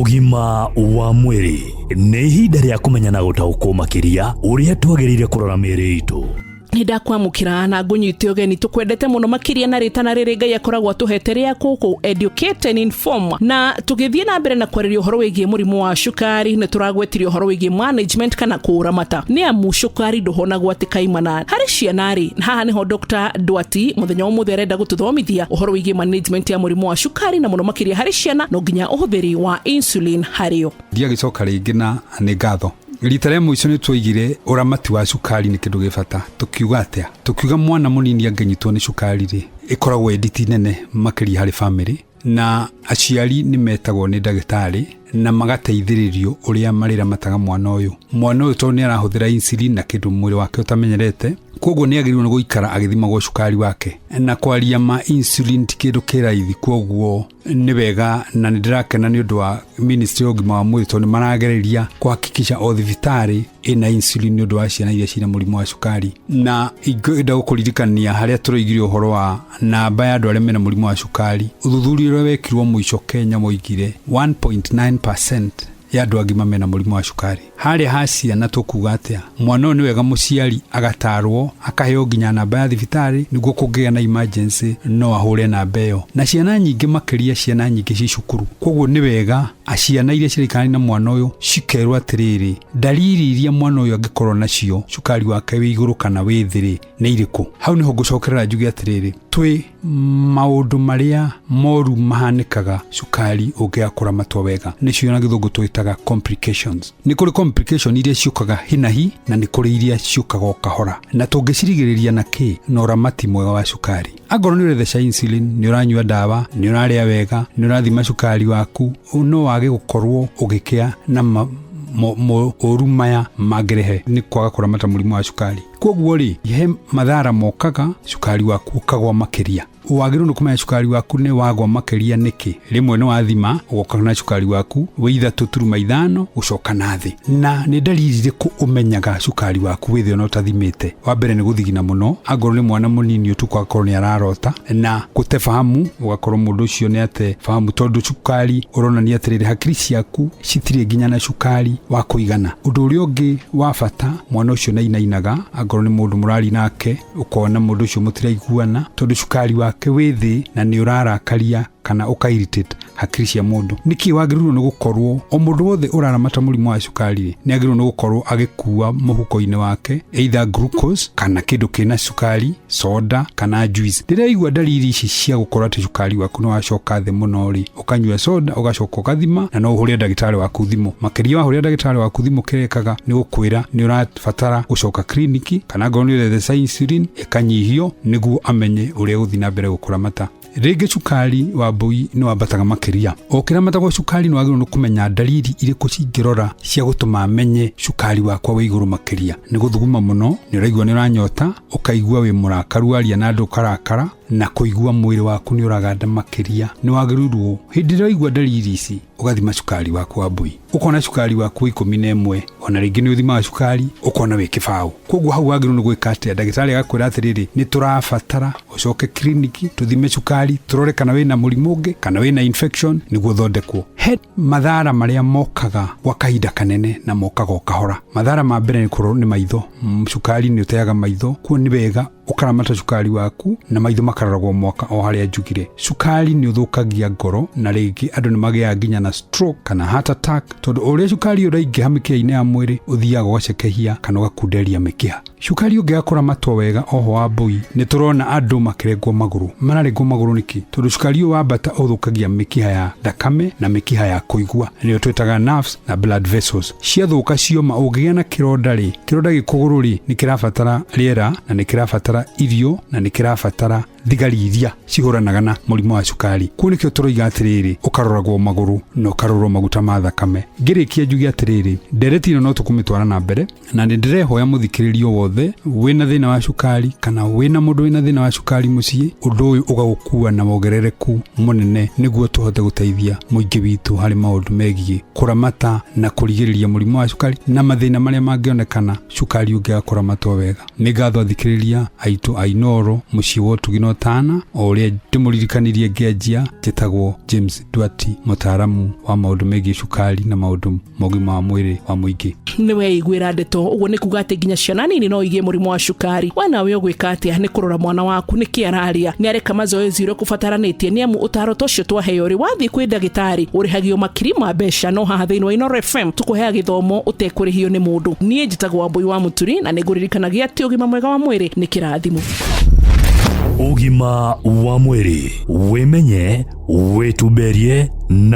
Ũgima wa mwĩrĩ nĩ ihinda rĩa kũmenya na gũtaũkwo makĩria ũrĩa twagĩrĩire kũrora mĩĩrĩ itũ. Nĩ ndakwamũkĩra na ngũnyite ũgeni, tũkwendete mũno makĩria na rĩtana rĩrĩ Ngai akoragwo atũhete rĩa kũkũ Educate and Inform. Na tũgĩthiĩ na mbere na kwarĩria ũhoro wĩgiĩ mũrimũ wa cukari, nĩ tũragwetirie ũhoro wĩgiĩ management kana kũũramata, nĩ amu cukari ndũhonagwo atĩ kaimana. Harĩ ciana rĩ, haha nĩho Dr. Ndwati mũthenya wa ũmũthĩ arenda gũtũthomithia ũhoro wĩgiĩ management ya mũrimũ wa cukari, na mũno makĩria harĩ ciana, no nginya ũhũthĩri wa insulin harĩo. Ndiagĩcoka rĩngĩ na nĩ ngatho. Rita rĩa mũico nĩ twoigire ũramati wa cukari nĩ kĩndũ gĩ bata. Tũkiuga atĩa? Tũkiuga mwana mũnini angĩnyitwo nĩ cukari rĩ, ĩkoragwo ĩ nditi nene makĩria harĩ bamĩrĩ, na aciari nĩ metagwo nĩ ndagĩtarĩ na magateithĩrĩrio ũrĩa marĩramataga mwana ũyũ. Mwana ũyũ tondũ nĩ arahũthĩra insulin na kĩndũ mwĩrĩ wake ũtamenyerete, koguo nĩ agĩrĩirwo nĩ gũikara agĩthimagwo cukari wake. Na kwaria ma, insulin ti kĩndũ kĩ raithi, koguo nĩ wega na nĩ ndĩrakena nĩ ũndũ wa ministry ya ũgima wa mwĩrĩ, tondũ nĩ maragereria kũhakikisha o thibitarĩ ĩna insulin nĩ ũndũ wa ciana iria ciĩna mũrimũ wa cukari. Na ingĩenda gũkũririkania harĩa tũroigire ũhoro wa namba ya andũ arĩa mena mũrimũ wa cukari, ũthuthuria ũrĩa wekirwo mũico Kenya woigire 1.9% ya andũ agima mena mũrimũ wa cukari. Harĩa ha ciana tũkuga atĩa? Mwana ũyũ nĩ wega mũciari agatarwo, akaheo nginya namba ya thibitarĩ nĩguo kũngĩgĩa na emergency no ahũre namba ĩyo. Na ciana nyingĩ makĩria, ciana nyingĩ ci cukuru, koguo nĩ wega ciana iria ciraikarania na mwana ũyũ cikerwo atĩrĩrĩ, ndariri iria mwana ũyũ angĩkorwo nacio cukari wake wĩ igũrũ kana wĩ thĩ rĩ, nĩ irĩkũ. Hau nĩho ngũcokerera njuge atĩrĩrĩ, twĩ maũndũ marĩa moru mahanĩkaga cukari ũngĩaga kũramatwo wega, nĩcio na Gĩthũngũ twĩtaga complications. Nĩ kũrĩ complication iria ciũkaga hinahi na nĩ kũrĩ iria ciũkaga o kahora, na tũngĩcirigĩrĩria na kĩ? Na ũramati mwega wa cukari. Angorwo nĩ ũretheca insulin, nĩ ũranyua ndawa, nĩ ũrarĩa wega, nĩ ũrathima cukari waku, no wage gũkorwo ũgĩkĩa na ũru maya mangĩrehe nĩ kwaga kũramata mũrimũ wa cukari. Koguo rĩ, he mathara mokaga cukari waku ũkagwa makĩria. Wagĩrĩirwo nĩ kũmenya cukari waku nĩ wagwa makĩria nĩkĩ. Rĩmwe nĩ wathima ũgoka na cukari waku wĩ 3.5 gũcoka na thĩ. Na nĩ ndariri irĩkũ ũmenyaga cukari waku wĩ thĩ ona ũtathimĩte? Wa mbere nĩ gũthigina mũno, angorwo nĩ mwana mũnini ũtukũ akorwo nĩ ararota, na gũte fahamu, ũgakorwo mũndũ ũcio nĩ ate fahamu, tondũ cukari ũronania atĩrĩrĩ, hakiri ciaku citirĩ nginya na cukari wa kũigana. Ũndũ ũrĩa ũngĩ wa bata, mwana ũcio nĩ ainainaga, angorwo nĩ mũndũ mũrari nake, ũkona mũndũ ũcio mũtiraiguana, tondũ cukari wake wĩ thĩ na nĩ ũrarakaria kana ũka irritate hakiri cia mũndũ. Nĩkĩ wagĩrĩirwo nĩ gũkorwo o mũndũ wothe ũraramata mũrimũ wa cukari nĩ agĩrĩirwo nĩ gũkorwo agĩkua mũhuko-inĩ wake either glucose kana kĩndũ kĩna cukari, soda kana juice. Rĩrĩa waigua ndariri ici cia gũkorwo atĩ cukari waku nĩ wacoka thĩ mũno rĩ, ũkanyua soda, ũgacoka ũgathima, na no ũhũrĩre ndagĩtarĩ waku thimũ. Makĩria wahũrĩra ndagĩtarĩ waku thimũ, kĩrĩa ekaga nĩ gũkwĩra nĩ ũrabatara gũcoka kiriniki, kana ngorwo nĩ ũretheca insulin ĩkanyihio nĩguo amenye ũrĩa gũthiĩ na mbere gũkũramata. Rĩngĩ cukari wa mbũi nĩ wambataga makĩria. O ũkĩramatagwo cukari nĩ wagĩrĩirwo nĩ kũmenya ndariri irĩkũ cingĩrora cia gũtũma menye cukari wakwa wĩ igũrũ makĩria. Nĩ gũthuguma mũno, nĩ ũraigua nĩ ũranyota, ũkaigua wĩ mũrakaru, waria na andũ ũkarakara, na kũigua mwĩrĩ waku nĩ ũraganda makĩria. Nĩ wagĩrĩirwo hĩndĩ ĩrĩa waigua ndariri ici ũgathima cukari waku wa mbũi, ũkona cukari waku wĩ 11, ona rĩngĩ nĩ ũthimaga cukari ũkona wĩ 0. Koguo hau wagĩrĩirwo nĩ gwĩka atĩa? Ndagĩtarĩ agakwĩra atĩrĩrĩ, nĩ tũrabatara ũcoke kiriniki tũthime cukari, tũrore kana wĩna mũrimũ ũngĩ kana wĩna infection nĩguo ũthondekwo. He mathara marĩa mokaga gwa kahinda kanene na mokaga o kahora. Mathara ma mbere nĩ kũrorwo nĩ maitho. Cukari nĩ ũteaga maitho, kuo nĩ wega ũkaramata cukari waku na maitho makaroragwo mwaka o harĩa njugire. Cukari nĩ ũthũkagia ngoro, na rĩngĩ andũ nĩ magĩaga nginya na stroke kana heart attack, tondũ ũrĩa cukari ũraingĩha mĩkiha-inĩ ya mwĩrĩ ũthiaga ũgacekehia kana ũgakunderia mĩkiha. Cukari ũngĩaga kũramatwo wega oho wa mbũi, nĩ tũrona andũ makĩrengwo magũrũ. Mararengwo magũrũ nĩkĩ? Tondũ cukari ũyũ wambata ũthũkagia mĩkiha ya thakame na mĩkiha ya kũigua, nĩyo twĩtaga nerves na blood vessels. Ciathũka cioma, ũngĩgĩa na kĩronda rĩ, kĩronda gĩ kũgũrũ rĩ, nĩ kĩrabatara rĩera na nĩ kĩrabatara irio na nĩ kĩrabatara thigari iria cihũranaga na mũrimũ wa cukari. Kũu nĩkĩo tũroiga atĩrĩrĩ, ũkaroragwo magũrũ na ũkarorwo maguta ma thakame. Ngĩrĩkia njuge atĩrĩrĩ, ndereti ĩno no tũkũmĩtwara na mbere, na nĩ ndĩrehoya mũthikĩrĩrio wothe wĩna thĩna wa cukari kana wĩna mũndũ wĩna thĩna wa cukari mũciĩ, ũndũ ũyũ ũgagũkua na wongerereku mũnene nĩguo tũhote gũteithia mũingĩ witũ harĩ maũndũ megiĩ kũramata na kũrigĩrĩria mũrimũ wa cukari na mathĩna marĩa mangĩonekana cukari ũngĩaga kũramatwo wega. Nĩ ngatho athikĩrĩria aitũ a Inooro, mũciĩ wa ũtugi na na ũtana. O ũrĩa ndĩmũririkanirie ngĩanjia, njĩtagwo James Nduati, mũtaaramu wa maũndũ megiĩ cukari na maũndũ ma ũgima wa mwĩrĩ wa mũingĩ. Nĩ weiguĩra ndeto ũguo, nĩ kuga atĩ nginya ciana nini no igĩe mũrimũ wa cukari. We nawe ũgwĩka atĩa? Nĩ kũrora mwana waku nĩkĩ ararĩa, nĩ areka mazoezi ũrĩa kũbataranĩtie, nĩ amu ũtaro ta ũcio twaheo rĩ, wathiĩ kwĩ ndagĩtarĩ ũrĩhagio makiri ma mbeca, no haha thĩinĩ wa Inooro FM tũkũheaga gĩthomo ũtekũrĩhio nĩ mũndũ. Niĩ njĩtagwo Wambui wa Mũturi na nĩ ngũririkanagia atĩ ũgima mwega wa mwĩrĩ nĩ kĩrathimo. Ũgima wa mwĩrĩ, wĩmenye, wĩtumberie na